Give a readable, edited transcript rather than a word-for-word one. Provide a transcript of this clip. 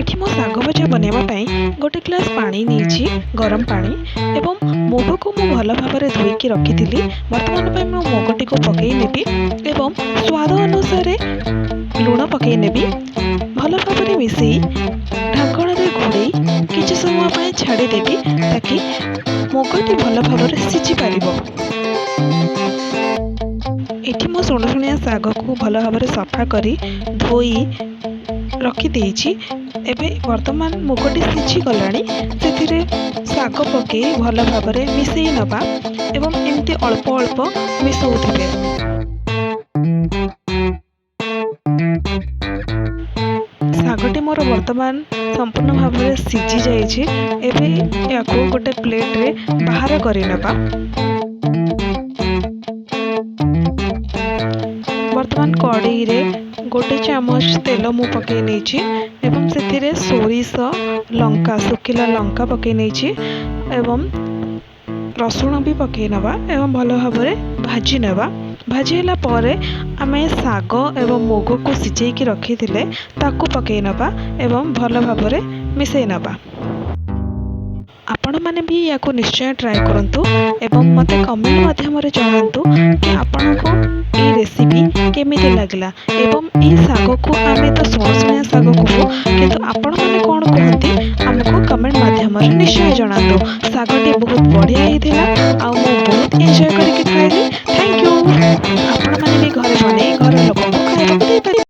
ଏଠି ମୁଁ ଶାଗ ଭଜା ବନେଇବା ପାଇଁ ଗୋଟେ ଗ୍ଲାସ୍ ପାଣି ନେଇଛି, ଗରମ ପାଣି, ଏବଂ ମୁଗକୁ ମୁଁ ଭଲ ଭାବରେ ଧୋଇକି ରଖିଥିଲି। ବର୍ତ୍ତମାନ ପାଇଁ ମୁଁ ମୁଗଟିକୁ ପକାଇ ନେବି ଏବଂ ସ୍ୱାଦ ଅନୁସାରେ ଲୁଣ ପକାଇ ନେବି। ଭଲ ଭାବରେ ମିଶାଇ ଢାଙ୍କଣରେ ଘୋଡ଼େଇ କିଛି ସମୟ ପାଇଁ ଛାଡ଼ିଦେବି, ତାକି ମୁଗଟି ଭଲ ଭାବରେ ସିଝି ପାରିବ। ଏଠି ମୁଁ ସୁଣୁସୁଣିଆ ଶାଗକୁ ଭଲ ଭାବରେ ସଫା କରି ଧୋଇ ରଖିଦେଇଛି। ଏବେ ବର୍ତ୍ତମାନ ମୁଗଟି ସିଝିଗଲାଣି, ସେଥିରେ ଶାଗ ପକାଇ ଭଲ ଭାବରେ ମିଶାଇ ନେବା ଏବଂ ଏମିତି ଅଳ୍ପ ଅଳ୍ପ ମିଶାଉଥିବେ। ଶାଗଟି ମୋର ବର୍ତ୍ତମାନ ସମ୍ପୂର୍ଣ୍ଣ ଭାବରେ ସିଝି ଯାଇଛି। ଏବେ ୟାକୁ ଗୋଟେ ପ୍ଲେଟ୍ରେ ବାହାର କରିନେବା। ବର୍ତ୍ତମାନ କଡ଼େଇରେ ଗୋଟେ ଚାମଚ ତେଲ ମୁଁ ପକାଇ ନେଇଛି ଏବଂ ସେଥିରେ ସୋରିଷ, ଲଙ୍କା, ଶୁଖିଲା ଲଙ୍କା ପକାଇ ନେଇଛି ଏବଂ ରସୁଣ ବି ପକାଇ ନେବା ଏବଂ ଭଲ ଭାବରେ ଭାଜି ନେବା। ଭାଜି ହେଲା ପରେ ଆମେ ଶାଗ ଏବଂ ମୁଗକୁ ସିଝେଇକି ରଖିଥିଲେ, ତାକୁ ପକାଇ ନେବା ଏବଂ ଭଲ ଭାବରେ ମିଶାଇ ନେବା। ଆପଣମାନେ ବି ୟାକୁ ନିଶ୍ଚୟ ଟ୍ରାଏ କରନ୍ତୁ ଏବଂ ମୋତେ କମେଣ୍ଟ ମାଧ୍ୟମରେ ଜଣାନ୍ତୁ କି ଆପଣଙ୍କୁ ଏଇ ରେସିପି କେମିତି ଲାଗିଲା। ଏବଂ ଏଇ ଶାଗକୁ ଆମେ ତ ସୁଣୁସୁଣିଆ ଶାଗ କହୁ, କିନ୍ତୁ ଆପଣମାନେ କ'ଣ କୁହନ୍ତି ଆମକୁ କମେଣ୍ଟ ମାଧ୍ୟମରେ ନିଶ୍ଚୟ ଜଣାନ୍ତୁ। ଶାଗଟି ବହୁତ ବଢ଼ିଆ ହେଇଥିଲା ଆଉ ମୁଁ ବହୁତ ଏନ୍ଜୟ କରିକି